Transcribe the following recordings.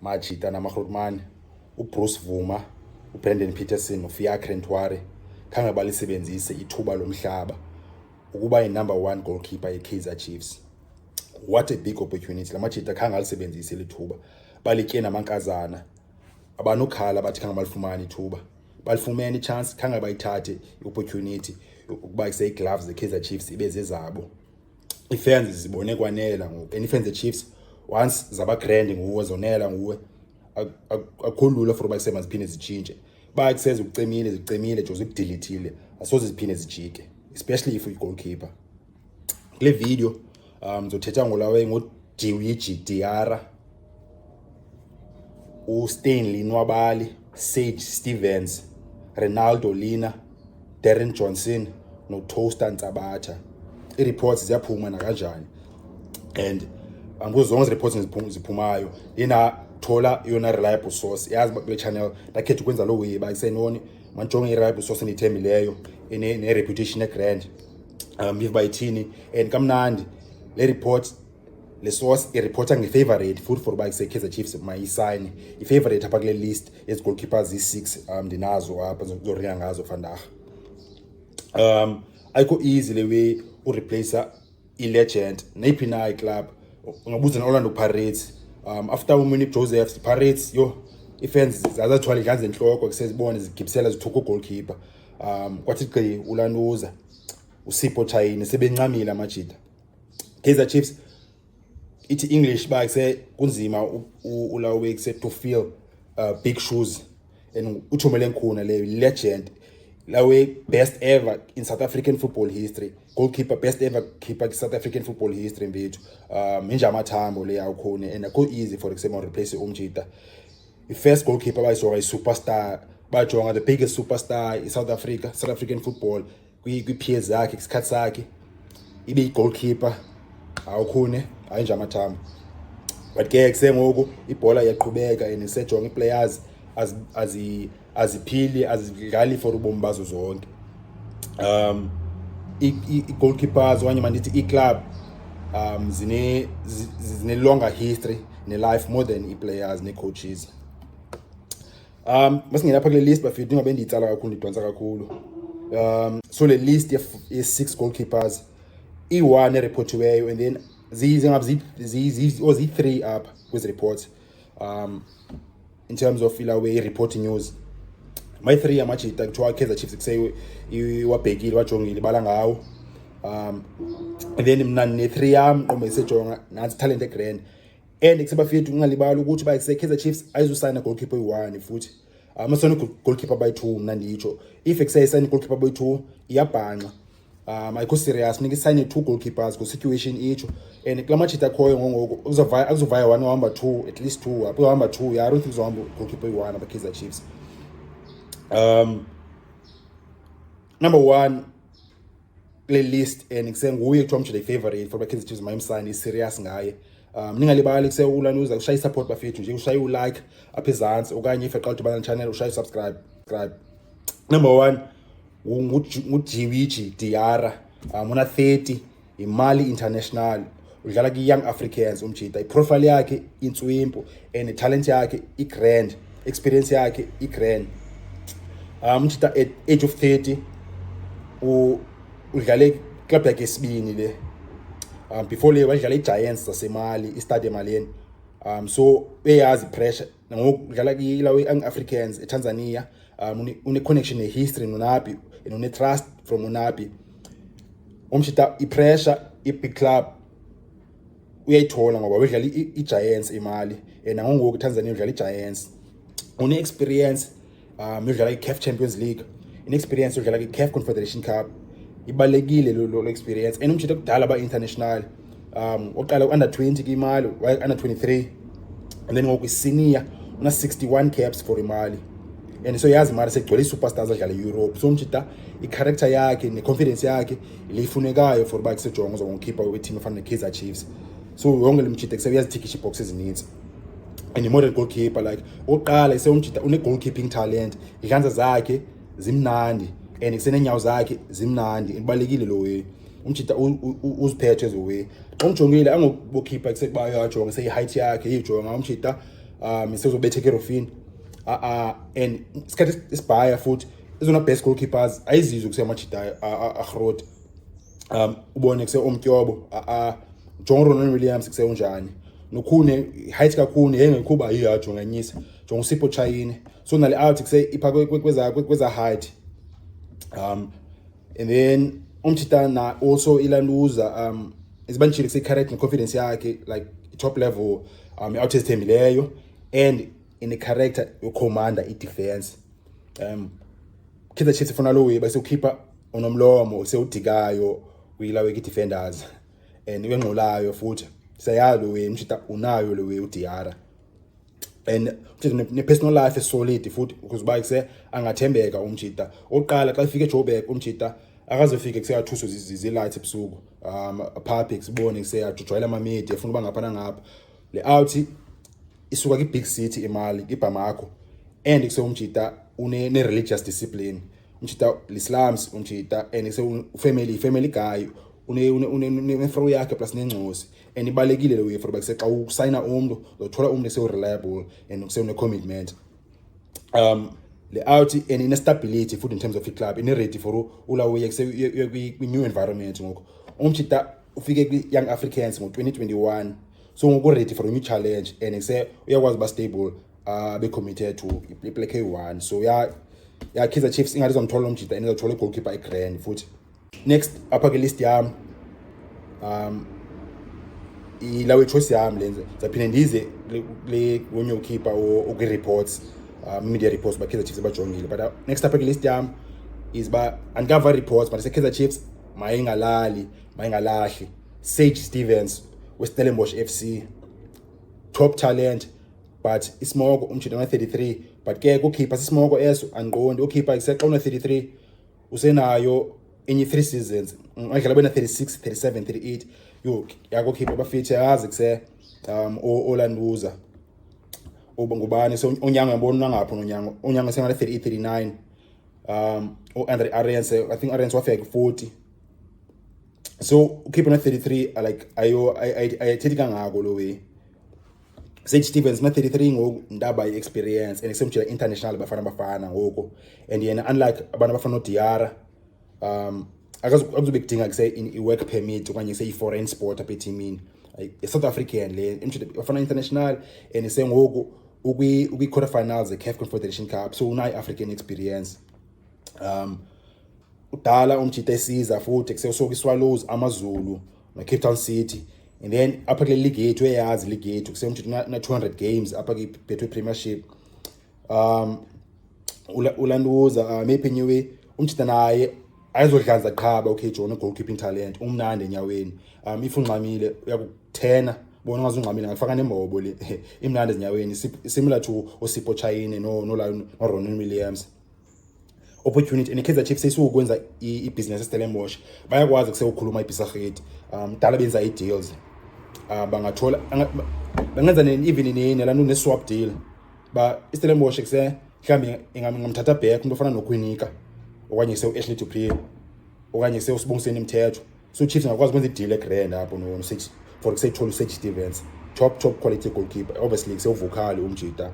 Majita namaGrootman, uBruce Bvuma, uBrandon Petersen noFiacre Ntwari khange balisebenzise ithuba lomhlaba ukuba yi-number one goalkeeper ye-Kaizer Chiefs. What a big opportunity! La majita khange alisebenzise eli thuba, balitye namankazana. Abanokhala bathi khange balifumane ithuba. Balifumene i-chance, khange bayithathe i-opportunity ukuba ise-gloves ze-Kaizer Chiefs ibe zezabo. Ii-fans zibone kwanela ngoku, and ii-fans ze-Chiefs once zaba grand nguwe, zonela nguwe, akukho lula for uba kusema ziphinde zitshintshe. Uba kuseze ukucimile, zicimile jo, zikudilithile, asoze ziphinde zijike, especially if uyi-goalkeeper. Kule video ndizothetha ngolawe ngoDjihwidji Diarra, uStanley Nwabali, Sage Stevens, Renaldo Leaner, Darren Johnson noToaster Ntsabatha. Ii-reports ziyaphuma nakanjani, and kuzo zonke ezi reports ziphumayo ndinathola eyona reliable source. Yazi uba kule channel ndakhetha ukwenza loo way uba isenoni mandijonge i-reliable source endiyithembileyo, ne-reputation e-grand, if uba ithini. And kamnandi le report, le source ireporta nge-favorite futhi for uba ise-Kaizer Chiefs mayisayine i-favorite apha kule list yezi goalkeepers ziyi-six ndinazo apha ndizoringa ngazo vandag. Ayikho easy le way ureplace i-legend neyiphi na i-club. Ungabuza ne-Orlando Pirates after uMoeneeb Josephs, Pirates yho, ii-fans zazathwala idlanza entloko kusezibone zigibisela zithuka ugoalkeeper. Kwathi gqi ulantuza uSipho Chaine, sebencamile amajita. Kaizer Chiefs ithi English ba kuse kunzima ulawe kuse to fill big shoes, and uThumele Nkhuna le legend lawe, best ever in South African football history goalkeeper, best ever keeper South African football history mfethu. Inja amathambo le awukhona, and akho easy for example replace umjita, i-first goalkeeper bayijonga i-superstar, bajonga the biggest superstar i-South Africa, South African football kwi-peers zakhe, isikhathi sakhe ibe i-goalkeeper awukhune, hayi nje amathambo. But ke kusengoku ibhola iyaqhubeka and isejonga ii-players aziphili, azidlali for ubomi bazo zonke. I-goalkeepers okanye mandithi ii-club zine longer history ne-life more than ii-players nee-coaches. Masingena apha kule list bafethu, ingabe ndiyitsala kakhulu, ndidonsa kakhulu. So le list ye-six goalkeepers, iyi-one ereportiweyo and then zingabe or ziyi-three apha kwezi reports in terms of ilawe i-reporting news. My-three amajita kuthiwa Kaizer Chiefs kuse iwabhekile, wajongile, ibala ngawo. And then mna ne-three yam qombe isejonga nantsi talent egrand, and kusebafethu ungalibali ukuthi uba kuse-Kaizer Chiefs ayizusayina goalkeeper oyi-one futhi asayina goalkeeper bayi-two. Mna nditsho if kuseyisayina goalkeeper bayi-two iyabhanxa, ayikho serious, funeka isayine two goalkeepers ngo-situation itsho. And kula majita akhoyo ngongoku kuzovaya, akuzovaya one, uhamba two, at least two apho uzohamba two. Yeah, I don't think kuzohamba goalkeeper oyi-one apha Kaizer Chiefs. Number one kule list, and kusenguye kuthiwa mjita i-favorite for Kaizer Chiefs mayimsayine, i-serious ngaye. Ningalibali kuse ulanuza ushaye i-support bafethu nje, ushaye u-like apha ezantsi, okanye if eqala udibana channel ushaye subscribe. Number one nguDjihwidji Diarra, una 30, iMali international, udlala kwi-Young Africans. Umjita i-profile yakhe intswimpu and talent yakhe i-grand, experience yakhe i-grand. Umjita at age of 30 udlale club yakhe yesibini le. Before le wadlala i-Giants zaseMali, iStade Malien. So uyayazi pressure nangoku udlala kilawo Young Africans eTanzania. Une connection ne-history noNabi and une trust from uNabi. Umjita i-pressure i-big club uyayithola ngoba wedlala i-Giants eMali and nangoku eTanzania udlala i-Giants. Une-experience udlala i-CAF Champions League, une-experience udlala i-CAF Confederation Cup. Ibalulekile lo experience, and umjita kudala ba international. Oqala u-under 20 kwiMali, waye under 23 and then ngoku i-senior, una 61 caps for iMali. And so yazi mara segcwele ii-superstars adlala e-Europe. So umjita i-character yakhe ne-confidence yakhe le ifunekayo for uba kusejonga uzokukhipha kwi-team efana ne-Kaizer Chiefs. So yonke le mjita kuse uyazithikisha ii-box ezinintsi and i-modern goalkeeper. Like okokuqala ise umjita une-goalkeeping talent, idlanza zakhe zimnandi and kuseneenyawo zakhe zimnandi. Ibalulekile lo way umjita uziphethe ezo way. Xa umjongile angobokhipha kusekuba uyajonga seyi-height yakhe iyijonga umjita. Sezobetha ekerofini and isikhathi esibhaya futhi ezona best goalkeepers ayizizwe kusemajita ahrot. Ubone kuse omtyobo jonga Ronwen Williams kuse unjani noKhune, height kaKhune yengekhuba yiya, jonga nyisa, jonga uSipho Chaine. So nale out kuse ipha kweza height. And then umjita na also ilanduza izibantshile kuse character ne confidence yakhe, like top level, out ezithembileyo and in character yokhomanda i-defense. Kaizer Chiefs ifuna lo way bese ukhipha onomlomo sewudikayo kuyilawe ki-defenders and wengxolayo futhi siyayazi lo way umjita unayo lo way uDiarra, and umjita ne-personal life solid futhi ukuze uba kuse angathembeka umjita. Oqala xa ifika eJoburg umjita akazofika kuseyathuswa zi-lights ebusuku, aphaphe sibone kuseyajwayela ama-media, efuna uba ngapha nangapha. Le out isuka kwi-big city eMali, iBamako, and kuse umjita une ne-religious discipline. Umjita lislams umjita, and kuse family guy, une yakhe plus nengcosi, and ibalekile le way for uba kuse xa usayina umntu uzothola umntu ese-reliable and kuse une-commitment. Le out and ine-stability futhi in terms of i-club, ine-ready for ulawuye kuse kwi-new environment. Ngoku umjita ufike kwi-Young Africans ngo-2021, so ngoku ready for a new challenge and kuse uyakwazi uba stable, be committed to iplek eyi-one. So ya Kaizer Chiefs ingathi izomthola umjita and izothola i-goalkeeper e-grand futhi. Next apha ke list yam, ilawe choice yami lenze zaphinde ndize le goalkeeper okwi-reports, media reports ba Kaizer Chiefs bajongile. But next apha ke list yam is ba andikava reports, but Kaizer Chiefs mayingalali, mayingalahli Sage Stevens weStellenbosch FC, top talent, but isimoko umjita una 33, but ke kukhipha sisimoko eso andiqondi ukhipha isexa una 33 usenayo enye 3 seasons adlala bena 36, 37, 38. Yo yakokhipha bafithe yazi kuse olanduza uba ngubani. So uNyango yabona ngapho noNyango, uNyango sengale 38, 39. uAndre Arendse, I think Arendse wafika ku 40, so ukhipha na 33, like ayo ayithethi kangako lo way. Sage Stevens na 33 ngoku, ndaba i-experience and isemjela international Bafana Bafana ngoku, and yena unlike abantu abafana noDiarra, akazobe kudinga kuse i-work permit okanye kuse i-foreign sport apha ethimini, i-South African le Bafana international, and sengoku ukwi-quarter finals ze-CAF Confederation Cup, so unayo i-African experience. Udala umjita esiza futhi kusesoka iSwallows, AmaZulu no-Cape Town City, and then apha kule league yethu, uyayazi league yethu, kusemjita na 200 games apha kwi-Betway Premiership. Ulanduza maybe anyway umjita naye ayizodlanza qhaba. Okay, John, goalkeeping talent, umnandi enyaweni. If ungxamile uyakuthena bona, ungazungxamile ngafaka nembobo le imnandi ezinyaweni, similar to uSipho Chaine no Ronwen Williams. Opportunity and iKaizer Chiefs seyisukwenza i-business eStellenbosch, bayakwazi kusewukhuluma ibhisarheti, dala benza i-deals, bangathola bangenza even nelano ne-swap deal ba iStellenbosch kuse mhlawumbe ingamthatha back umuntu ofana noKwinika okanye se u-Ashley Du Preez okanye se uSibongiseni Mthethwa. So Chiefs ingakwazi ukwenza i-deal egrand apho no for kuseyithola uSage Stevens, top quality goalkeeper. Obviously kusewuvocal umjita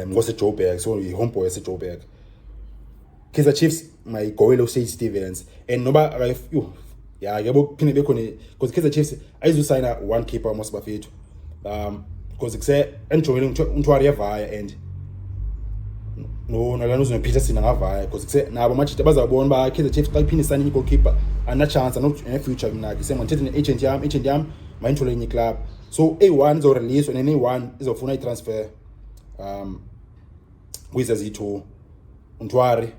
ngose Joburg, so yi-homeboy yaseJoburg. Kaizer Chiefs mayigowele uSage Stevens and noba yho ya yabo kuphinde bekhona because Kaizer Chiefs ayizusayina one keeper mos bafethu, because kuse enjongile uNtwari yavaya and no nalana uzono Peterson angavaya because kuse nabo amajita bazabona uba Kaizer Chiefs xa iphinde isayine i-goalkeeper ana chance ano future. Mna ke sengandithethe ne-agent yam, agent yam mayindithole enye club. So A1 izoreleaswa and A1 izofuna i-transfer kwiza ziyi-two, uNtwari,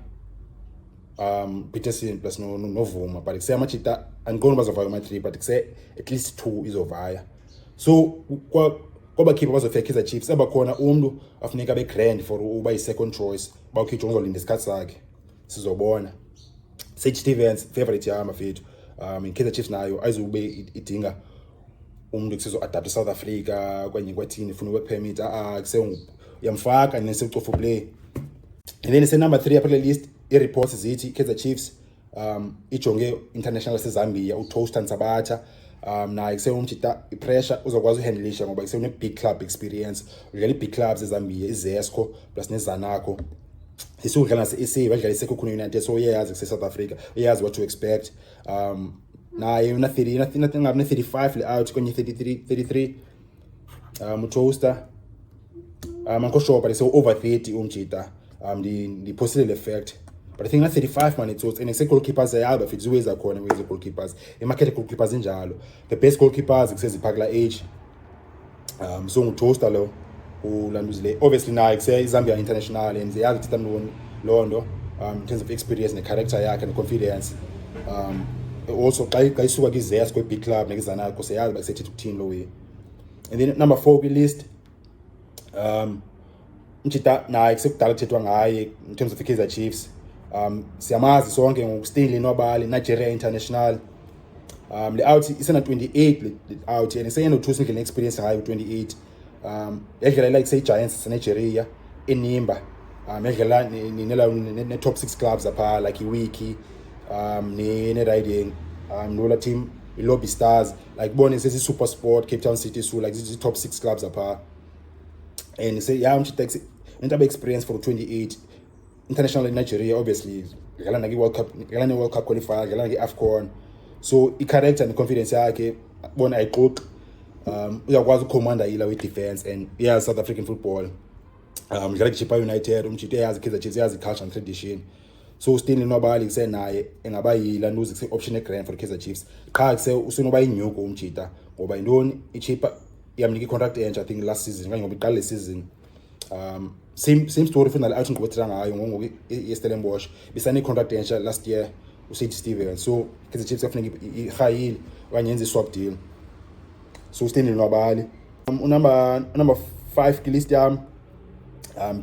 Peterson plus noVuma, but kuse amajita andiqondi bazovaya ama-three, but kuse at least two izovaya. So kwabakhipha bazofika Kaizer Chiefs abakhona umntu afuneka abe grand for uba yi-second choice, bawukhitshe uzolinda isikhathi sakhe, sizobona. Sage Stevens favorite yam bafethu. In Kaizer Chiefs nayo ayizube idinga umuntu kusezo-adapt eSouth Africa okanye kwathini, ifuna work permit, a kuse uyamfaka and then sewucofa play. And then ise-number 3 apha kule list, i-reports zithi Kaizer Chiefs ijonge international yaseZambia uToaster Nsabata. Naye kusewumjita, i-pressure uzokwazi uhandlisha ngoba kusewune-big club experience, udlala i-big clubs eZambia, iZesco plus neZanaco. Isudlala nase-SA, badlala iSekhukhune United, so uyayazi kuse-South Africa, uyayazi what to expect. Naye una 30, ngabe 35 le out kwenye 33, 33. Utoaster, angikho sure, but so over 30 umjita. Ndiphosile le fact, but I think na 35 man, it's and ise goalkeepers ayaba bafethu, ziweza khona weze goalkeepers, imarket goalkeepers injalo, the best goalkeepers kusezipha kula age. So ngutoaster lo ulanduzile, obviously naye kuse Zambia international and ziyazi ukuthi ntoni loo nto in terms of experience ne-character yakhe ne-confidence. Also xa isuka kwiZesco, kwi-big club, nekiZanaco, siyazi uba kusethetha ukuthini lo way. And then number 4 kwi-list, umjita naye kusekudala kuthethwa ngaye in terms of i-Kaizer Chiefs. Siyamazi sonke ngokuStanley Nwabali, Nigeria international. Le out isena 28 le out and iseyinothusa indlela experience ngayo 28. Yadlala like say Giants Nigeria, eNimba, yadlala ne top 6 clubs apha like iWiki, ne Riding, nola team iLobby Stars, like bona sesi Super Sport, Cape Town City, so like these top 6 clubs apha. And say yeah, umjita into abe experience for 28, international in Nigeria, obviously dlala naki World Cup, dlala ne World Cup qualifier, dlala naki AFCON. So i character ne confidence yakhe bona ayixoxi. Uyakwazi ukucommanda ila we defense and yeah, South African football. Dlala Chippa United umjita, uyazi Kaizer Chiefs, uyazi culture and tradition. So Stanley Nwabali kusenaye engaba yila nuzi kuse option egrand for Kaizer Chiefs. Qha kuse usenoba inyuko umjita ngoba intoni, iChippa iyamnika i-contract entsha, I think last season kanye ngoba iqala le season. Same story futhi nale out ngibothetha ngayo ngoku yeStellenbosch, bisane i-contract entsha last year uSage Stevens. So Kaizer Chiefs kufuneka irhayile okanye yenze i-swap deal. So Stanley Nwabali. Unumber 5 kwilist yam,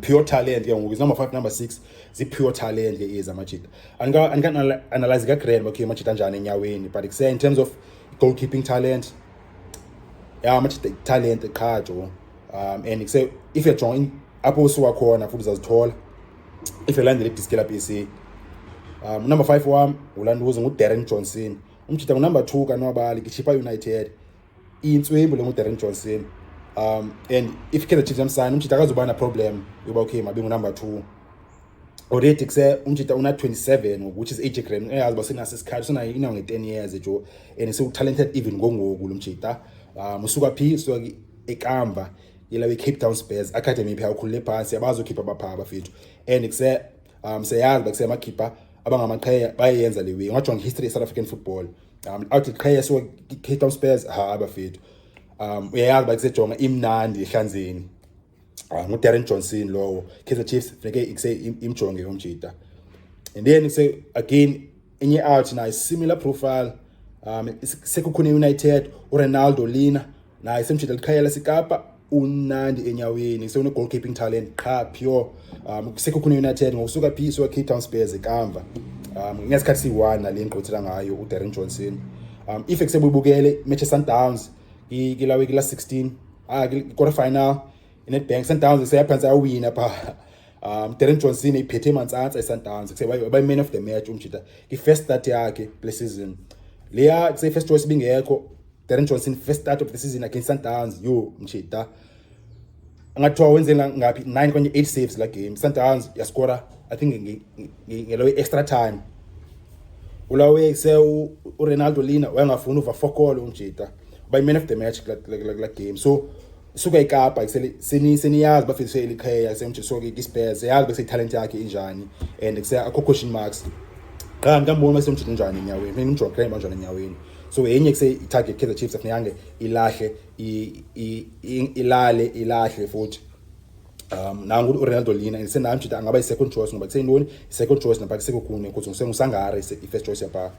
pure talent ke ngoku is number 5, number 6 zi pure talent ke ezi amajita. Andika analyze ka grand, okay, amajita anjani enyaweni, but kuse in terms of goalkeeping talent, yeah, amajita talent qha jo. And kuse if uyajonga apho usuka khona futhi uzazithola if ulandela idiski lapha SA. Number 5 wam ulanduze nguDarren Johnson. Umjita ngunumber 2 kaNwabali kwiChippa United. Intswembu le nguDarren Johnson. And if Kaizer Chiefs yamsayina umjita, akazuba na problem yoba okay mabe ngunumber 2. Already kuse umjita una 27 ngoku, which is age grand. Uyazi uba senaso isikhathi, usenayo inawo nge-10 years jo and sewu-talented even ngongoku lo mjita. Usuka phi? Usuka eKamva yela we-Cape Town Spurs Academy pha, ukhulele phantsi, abazokhipha bapha bafethu. And kuse siyayazi uba kuse amakhipha abangamaqheya bayayenza le way. Ungajonga history ye-South African football, out iqheya so Cape Town Spurs, ha bafethu, uyayazi uba kusejonga imnandi ehlanzeni. NguDarren Johnson lowo. Kaizer Chiefs funeke ikuse imjonge umjita. And then kuse again enye out nayo similar profile, Sekhukhune United, uRenaldo Lina, naye semjita liqhaya laseKapa, unandi enyaweni, sewune goalkeeping talent qha pure. Sekhukhune United ngokusuka phi? Suka Cape Town Spurs eKamva. Ngesikhathi siyi-1 nale ngqothela ngayo uDarren Johnson. If ekusebuyibukele match Sundowns kilawe kila 16, quarter final iNedbank, Sundowns seyaphansi yawina pha. Darren Johnson iphethe mantsantsa iSundowns, kuse bay man of the match umjita. I-first start yakhe kule season leya, kuse first choice bingekho Darren Johnson, first start of the season against Sundowns, yo mjita angathiwa wenze ngaphi 9 kanye 8 saves la game. Sundowns yaskora, I think, ngelo extra time. Ulawe se uRenaldo Lina wayengafuni uva fokolo umjita, by man of the match kula game. So suka eKapa kusele seniyazi bafise eliqheya semjita, so ke iSpurs yazi bese talent yakhe injani and kuse akho question marks. Qha ngambona mase umjita njani enyaweni, mina umjonge grand banjani enyaweni. So yenye kuse i-target Kaizer Chiefs afunyange ilahle ilale ilahle futhi. Nangu uRenaldo Lina ngisenami mjita angaba i-second choice ngoba kuseyintoni i-second choice napha kusekukune kuthi ngisengusangare i-first choice yapha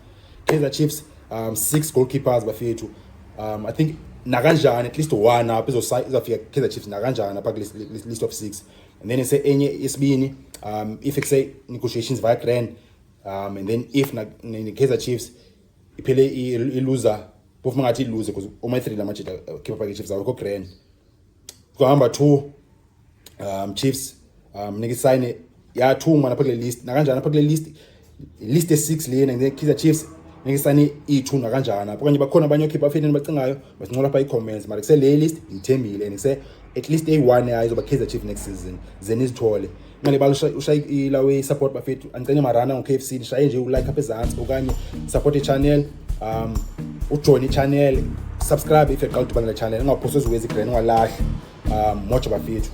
Kaizer Chiefs. Six goalkeepers bafethu. I think nakanjani at least one apha izofika Kaizer Chiefs nakanjani apha kule list of six. And then ise enye isibini, if kuse negotiations via grand, and then if na Kaizer Chiefs iphele iluza, phofu mangathi iluze because uma 3 lamajita keeper pa Chiefs awekho grand. Kuhamba 2, Chiefs nikisayine ya 2 mana apha kule list nakanjani apha kule list e6 lena, and then Kaizer Chiefs Nikisani ithu nakanjani apho, okanye bakhona abanye okhipha bafethu enibacingayo, basincola apha ii-comments. Mara kuse le list ndiyithembile and kuse at least eyi-one yayo izoba Kaizer Chiefs next season, ze nizithole. Ngalibali ushaye ilawe support bafethu, andicenge marana ngo-KFC, nishaye nje ulike apha ezantsi okanye support i-channel, ujoin i-channel, subscribe if yaqala udibana le channel, ungaphoswa eziwezi grand, ungalahli. Moja bafethu.